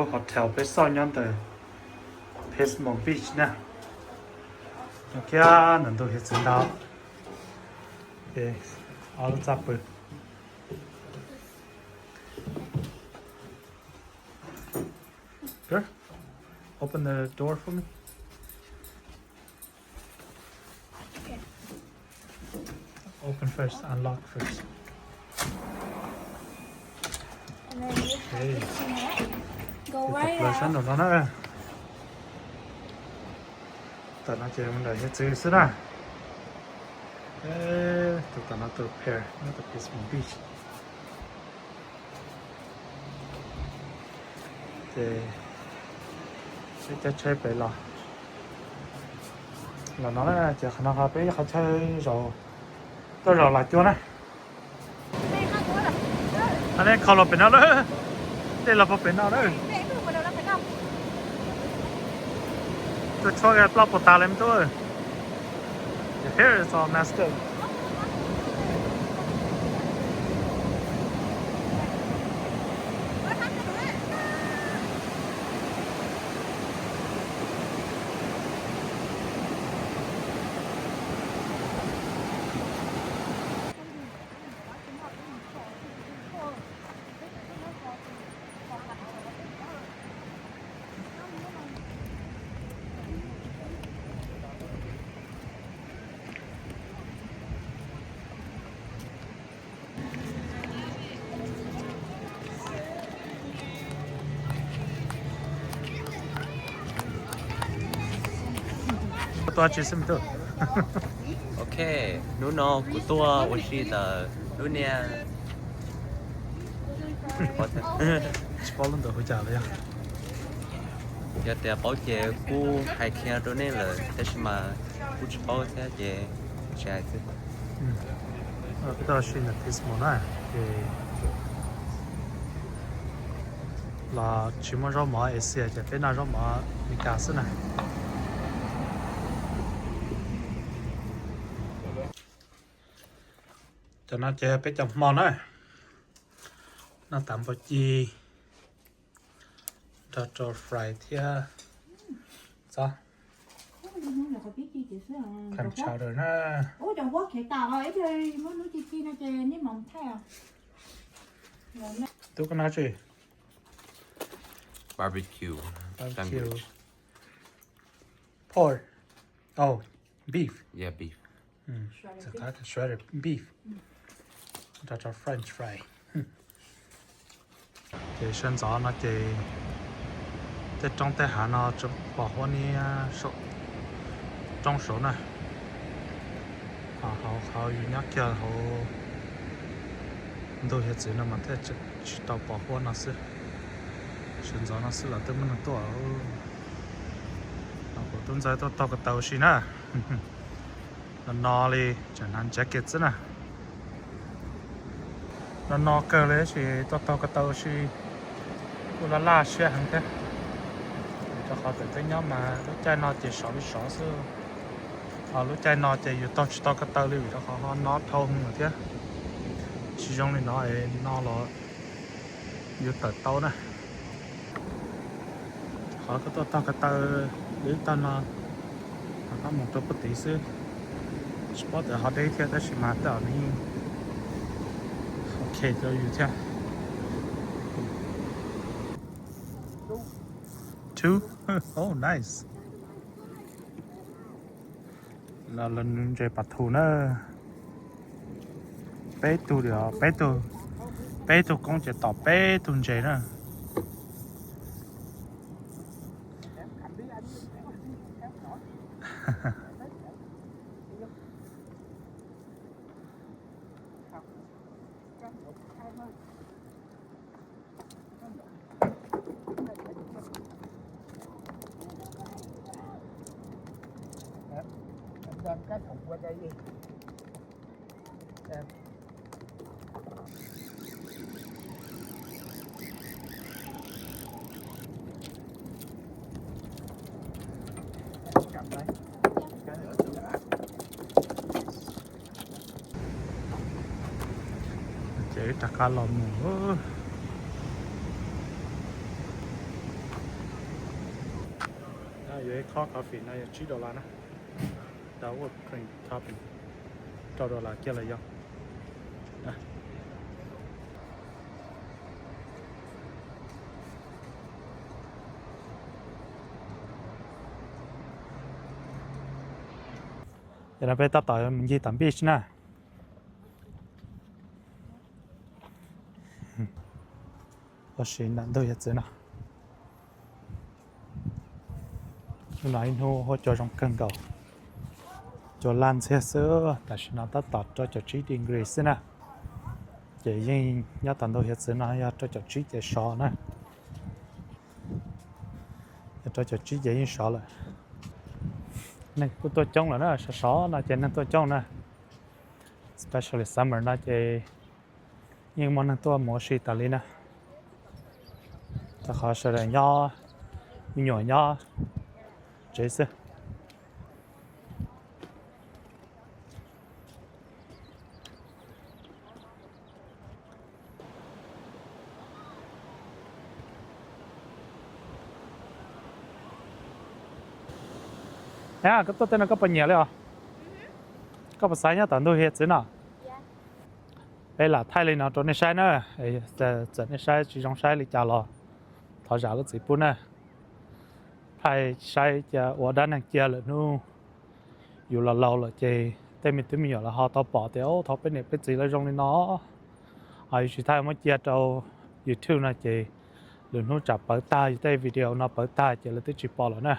Hotel peb xauj nyob ntawm Pismo Beach na. Nyob kiag ntawm ntug hiav txwv ntawd. Ces ob lub txaj pw. Girl, open the door for me. Open first, unlock first. Okay. Tus tam plaws sab nraum no na. Tam no ces mus ntawm hiav txwv xwb na. Tus tam no tus pair nyob tom Pismo Beach. Ces peb caij tsheb pem los. Los no na ces qhov no qhov peb qhov chaw zaum, tuaj zaum Los Cuab na. Neb kho los pem no lawm, dej los puag pem no lawm. Tuaj tshuab plaub puas tas li me tub. Your hair is all messed up. Tuaj tsis xwb me tub. Ok, hnub no kuv tuaj ua si ntawm lub niag, tsis paub lub ntawd hu cas li yog. Yog tias paub ces kuj hais qhia rau nej lawm, tab sis mas kuj tsis paub thiab ces tsis hais xwb. Peb tuaj ua si ntawm Pismo na, ces los tsis muaj zaub mov Asia ces peb noj zaub mov Meskas xwb na. Cov no ces peb cov hmo na, noj tas npau ci, nrog rau fry thiab txob. Clam chowder na. Tub koj noj tsi? Barbecue. Barbecue. Pork. Oh, beef. Yeah, beef. Shredded beef. Nrog rau French fry. Ces sawv ntxov no ces tej roob tej hav no tseem pom huab niab roob saud na. Ho hauv qhov yus nyob kiag hauv ntug hiav txwv no mas thiaj tsis tau pom huab no xwb. Sawv ntxov no xwb los twb muaj neeg tuaj. Kuv tub ntxawg tuaj taug ko taw ua si na. No no li, tseem hnav jacket xwb na. No no kawg li tab sis tuaj taug ko taw ua si kuj laj laj siab heev thiab. Rau qhov thaum peb nyob mas lub caij no ces sov li sov xwb. Ho lub caij no ces yus taug tsis tau ko taw li vim rau qhov ho no dhau lawm thiab. Tsis zoo li no es no los yus tawm tau na. Qhov koj tuaj taug ko taw lub tag no, rov qab mus rau puag tid xwb. Tsis paub tias ho deb thiab tab sis mas tej zaum nws yeej ok rau yus thiab. Two? Oh, nice. Los ntses pas thu na. Peb tug li os, peb tug, peb tug koob ces tom peb tug ntses na. Ces rov qab los mus. Ib khob coffee no yog tsib dollar na. Tau whipped cream topping rau dollar kiag los yog. Ces no peb tab tom mus ncig tom beach na. Ua si nram ntug hiav txwv no. Hnub no ib hnub huab cua zoo kawg nkaus. Cua laj ntxiag xwb, tam sim no tab tom rau caum tsib degree xwb na. Ces yeej nyob tom ntug hiav txwv no yog rau caum tsib ces sov na. Yog rau caum tsib ces yeej sov lawm. Neeg kuj tuaj coob lawm na, sov sov no ces neeg tuaj coob na. Especially summer no ces yeej muaj neeg tuaj mus ua si tas li na. Rau qhov sawv daws nyob, me nyuam nyob tsev xwb. Koj tuaj tej no koj puas nyiam li os? Koj puas xav nyob tom ntug hiav txwv no? Peb lam thaij li no rau nej saib na. Txawm nej saib tsis zoo saib li cas los thov zam lub txim pub na. Thaij saib cia ua dab neeg cia lawm hnub yus los laus lawm ces tej me tub me nyuam los ho tau pom tias ub, thaum peb niam peb txiv lawv zoo li no. Ho yus tsis thaij muab cia rau YouTube no ces lwm hnub tsam pawv tag, yus tej video no pawv tag ces lawv twb tsis pom lawm na.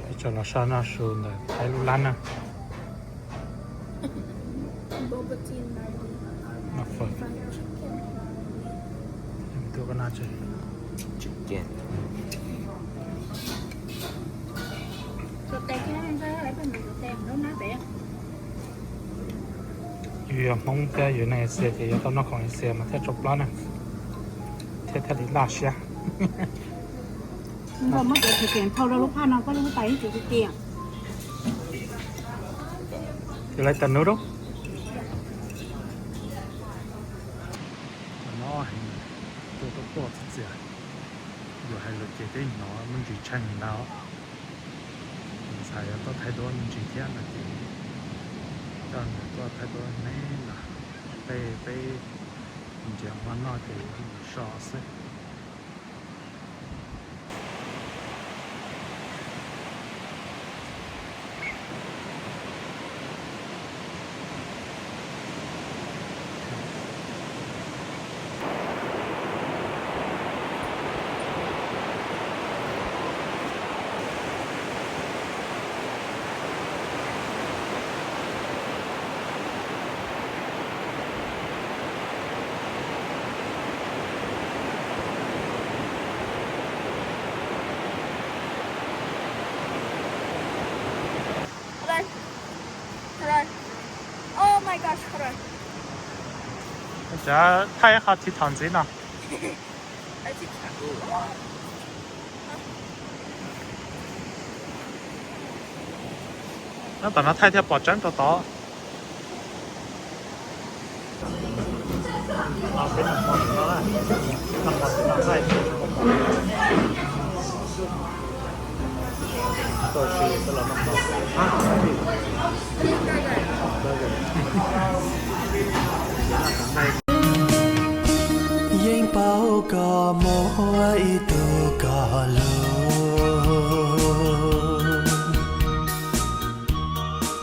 Peb tso los soj noj su ntawm Thaib lub lab na. Noj fawm. Chicken. Yus yog Hmoob thiab yus neeg Asia ces yuav tau noj khoom Asia mas thiaj tsau plab na, thiaj thiaj li laj siab. Tus lawv tas nub rau. Qhov no heev, tuaj tuaj tuaj txias txias. Yus hais lus ces twb hnov me ntsis tsheej ntag. Tus ntxhais yuav tuaj thaij duab me ntsis thiab no ces coj nws tuaj thaij duab neb los, tej peb nrhiav hmo noj ces yuav mus so xwb. Hello. Hello. Oh my gosh, hello. Thaij qhov TikTok ntxiv no. Nyob tom no thaij thiaj pom tseeb rau tod. Yeej paub koj muaj ib tug koj hlub,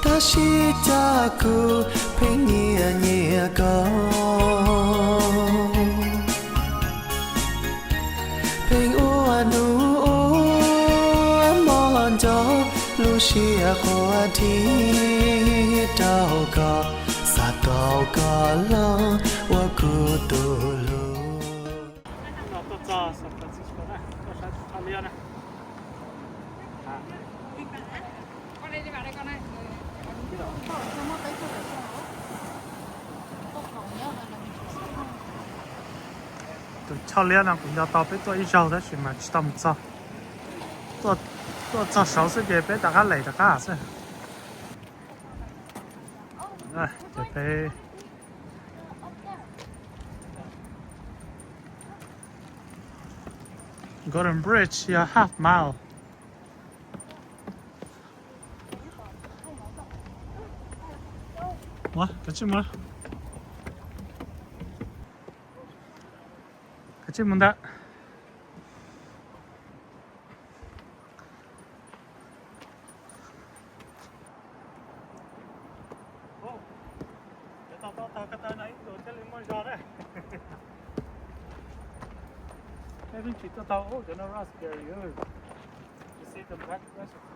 tab sis cas kuv pheej nyiam nyiam koj. Pheej ua num ua hmo nco lub siab qhuav dhia rau koj, xav tau koj los ua kuv tus hlub. Tus choj liab no kuv nco tau peb tuaj ib zaug tab sis mas tsis tau mus txog. Tuaj txog saud xwb ces peb rov qab lem rov qab xwb. Ces peb Golden Bridge yog half mile. Ua, kav tsij mus, kav tsij mus ntag. Cov tau tau tag ko taw no ib tug thiaj li muaj zog na. Peb tsis tuaj tau cov no raspberry. You see the black raspberry.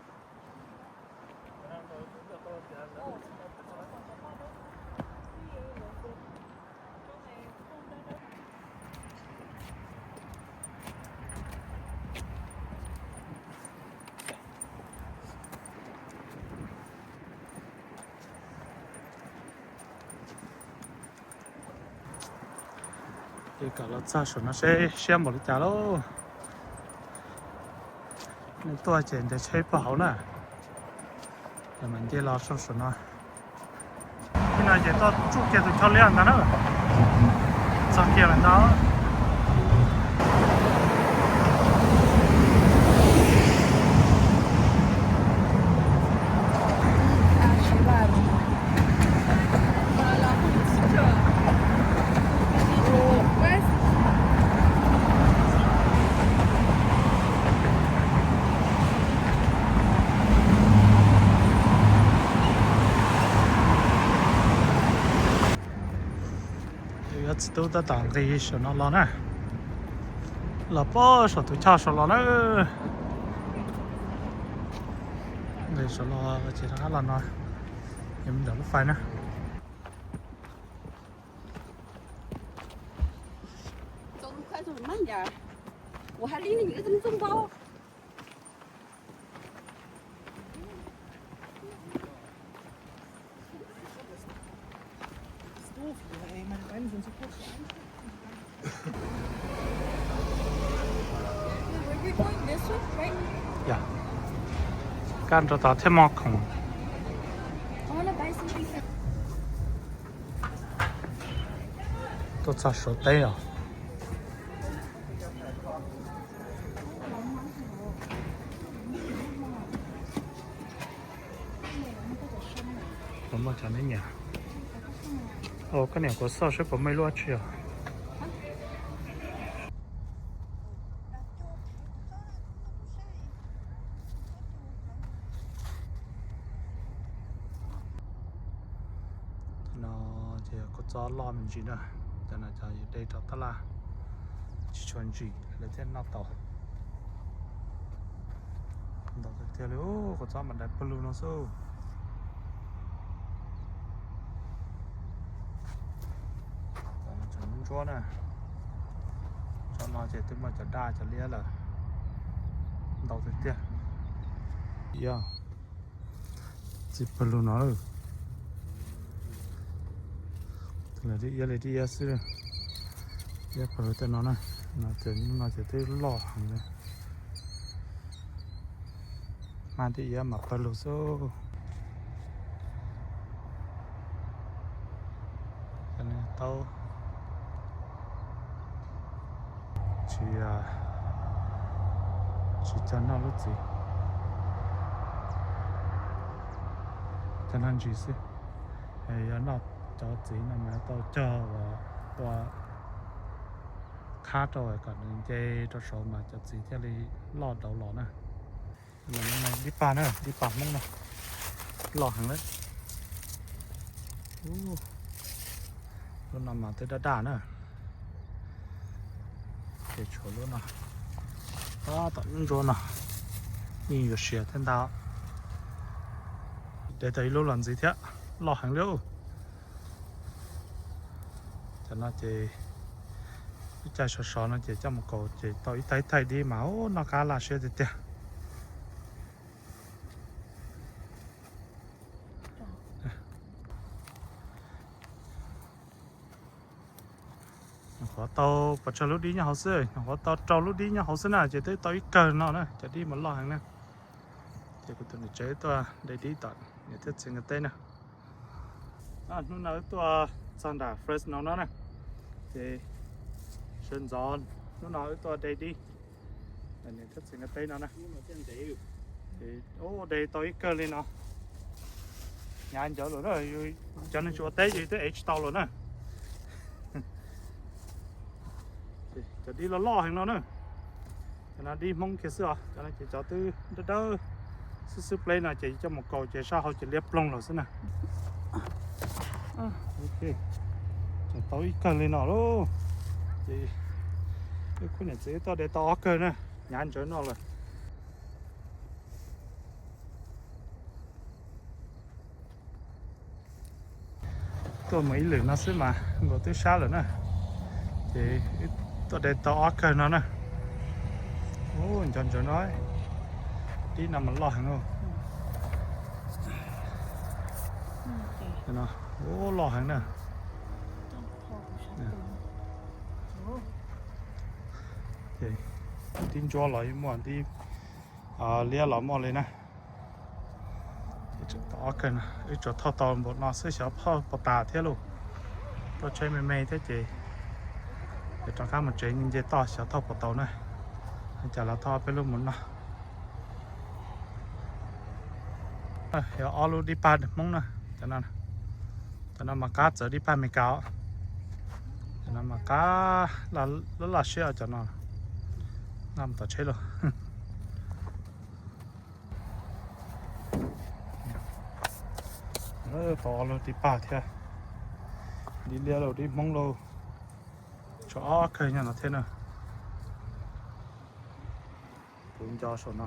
Ces kom los txog saum no seb siab npaum li cas lauj. Nej tuaj ces nres tsheb puag hauv na, es mam nce los saum no. Ib no ces tuaj tsuj kiag tus chaw liab ntag na. Txog kiag lawm ntag. Yuav txiv tub tab tom nqis saum no los na. Los puag saum tus choj saum los na. Nqis saum los ces rov qab los no, yuav mus ntawm lub fais na. Yog, kaj rau tod thiaj muaj khoom. Tuaj txog Suav teb os. Puas muaj cov neb nyiam? Koj niam kuv xauj seb puas muaj ib lub dab tsi os. No ces kua txob loj me ntsis na, cov no cov yus de rau tab laj, tsis tshua ntsim lawv thiaj noj tau. Ntau tiag tiag li, kua txob mas dai pawg lug no xwb. Cov ntsuab na, tsob no ces twb muaj cov daj cov liab lawm, ntau tiag tiag. Yog txiv pawg lug no, lawv dib iab li dib iab xwb, iab pawg lug tej no na, no ces twb loj heev li. Hmab dib iab mas pawg lug xwb. Tau tsis, tsis cog noj lub txiv, cog noj ntsis xwb. Yog noj cov txiv no mas tau cog ua, ua khab rau kom nws nce rau saud mas cov txiv thiaj li loj dauv los na. Dib pag na, dib pag Hmoob na, loj heev lawm. Lub no mas twb daj daj na. Ces tshuav lub no, tab tom ntsuab no, yeej yuav siav thiab ntag. Dev tau ib lub los ntxiv thiab, loj heev li. Cov no ces ib caij sov sov no ces coj mus kaus ces tau ib thaij ib thaij dib mas ub noj qab laj siab tiag tiag. Nyuam qhuav tau pes tsawg lub dib nyob hauv xwb, nyuam qhuav tau rau lub dib nyob hauv xwb na ces twb tau ib kawg no na, cov dib mas loj heev na. Ces kuv tus niam tsev tuaj de dib tom niam thiab txiv nkawd teb na. Hnub no wb tuaj txog nram Fresno no na, ces sawv ntxov hnub no wb tuaj de dib, niam thiab txiv nkawd teb no na. Ces de tau ib kawg li no, hnyav ncawv lawm na, cov neeg tsis ua teb ces twb ev tsis tau lawm na. Cov dib loj loj heev no na. Cov no dib Hmoob kiag xwb os, cov no ces cov twb dawb dawb xwb xwb pleb no ces coj mus kaus ces sab hauv ces liab ploog lawm xwb na. Tau ib kawg li no lauj. Ces wb khub niam txiv tuaj de tau ob kawg na, hnyav ncawv no lawm. Tuaj mus ib lwm no xwb mas nkaus twb sab lawm na. Ces wb tuaj de tau ob kawg no na. Ncov ncawv no, dib no mas loj heev. Ub, loj heev na. Dib ntsuab los yeej muaj, dib liab los muaj li na. Ces tseem tau ob kawg no, wb tsuas thauj tau npaum no xwb xyov phauj puas tas thiab lauj. Tuaj tsheb me me thiab ces, ces rov qab mus tsev nce toj xyov thauj puas tau na. Cas los thauj ob peb lub mus noj. Yog ob lub dib pag Hmoob na, cov no, cov no mas qab txawv dib pag Amelikas os. Cov no mas qab laj laj siab cov no. Noj mus tom tsheb lauj. Tau ob lub dib pag thiab. Dib liab lauj, dib Hmoob lauj. Tshuav ob kawg nyob no thiab na. Puv nco saum no.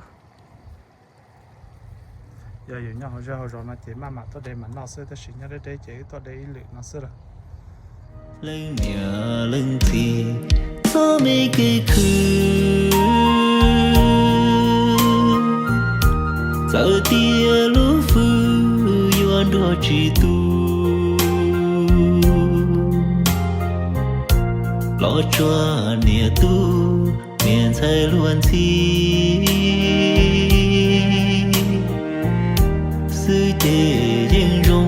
Yog yus nyob hauv zej hauv zos no ces maj mam tuaj de mam noj xwb, tab sis nyob deb deb ces wb tuaj de ib lwm no xwb lauj. Leej niam leej txiv txoj me kev khwv, txawm tias lub hwj yuav nrog tsis tu, los tsuas niam tub niam ntxhais luag ntxhi xwb ces yeej zoo,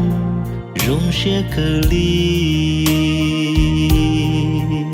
zoo siab kawg li.